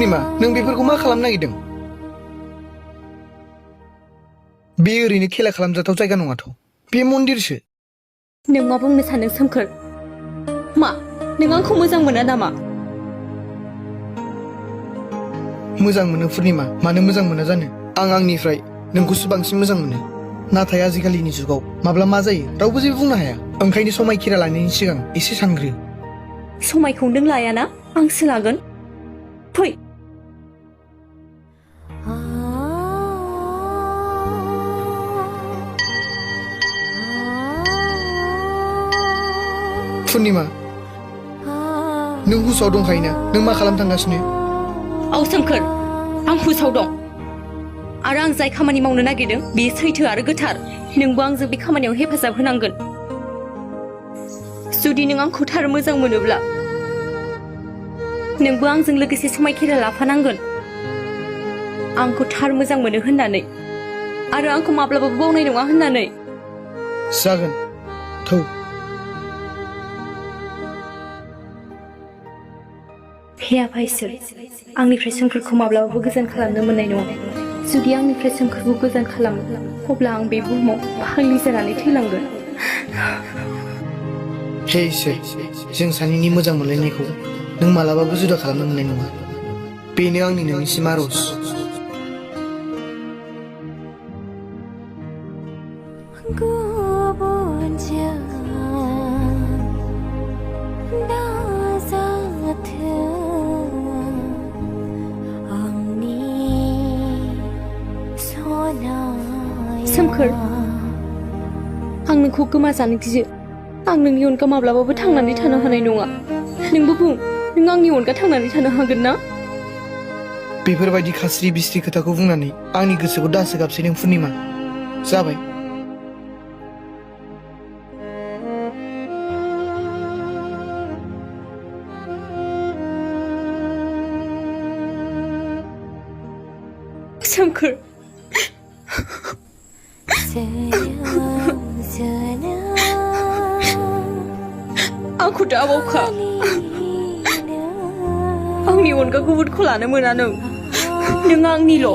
पुर्णिमा नों बेफोरखौ मा खालामनो नागिरदों बे ओरैनो खेला खालामजाथाव जायगा नङाथ' बे मन्दिरसो नों मा बुंनो सानो सोमखोर मा नों आंखौ मोजां मोना नामा मोजां मोनो पुर्णिमा मानो मोजां मोना जानो आं आंनिफ्राय नोंखौसो बांसिन मोजां मोनो नाथाय आजिखालिनि जुगाव माब्ला मा जायो रावबो जेबो बुंनो हाया ओंखायनो समायखिरा लानायनि सिगां एसे सानग्रो समायखौ नों लायाना आंसो लागोन फै पुर्णिमा नों हुसआव दंखायोना नों मा खालामनो थांगासिनो औ सोमखोर आं हुसआव दं आरो आं जाय खामानि मावनो नागिरदों बेयो सैथो आरो गोथार नोंबो आंजों बे खामानियाव हेफाजाब होनांगोन जुदि नों आंखौ थार मोजां मोनोब्ला नोंबो आंजों लोगोसे समायखिरा लाफानांगोन आंखौ थार मोजां मोनो होननानै आरो आंखौ माब्लाबाबो बावनाय नङा होननानै जागोन थौ हे आफा इसोर आंनिफ्राय सोमखोरखौ माब्लाबाबो गोजान खालामनो मोननाय नङा जुदि आंनिफ्राय सोमखोरखौ गोजान खालामो अब्ला आं बे बुहुमाव फाग्लि जानानै थैलांगोन हे इसोर जों सानैनि मोजां मोनलायनायखौ नों मालाबाबो जुदा खालामनो मोननाय नङा बेनो आंनि नोंनिसिम आरज सोमखोर आं नोंखौ गोमाजानो गियो आं नोंनि अनगा माब्लाबाबो थांनानै थानो हानाय नङा नोंबो बुं नों आंनि अनगा थांनानै थानो हागोन ना बेफोरबायदि खास्रि बिस्रि खोथाखौ बुंनानै आंनि गोसोखौ दासोगाबसै नों पुर्णिमा जाबाय सोमखोर आंखौ दाबावखा आंनि अनगा गुबुनखौ लानो मोना नों आंनिल'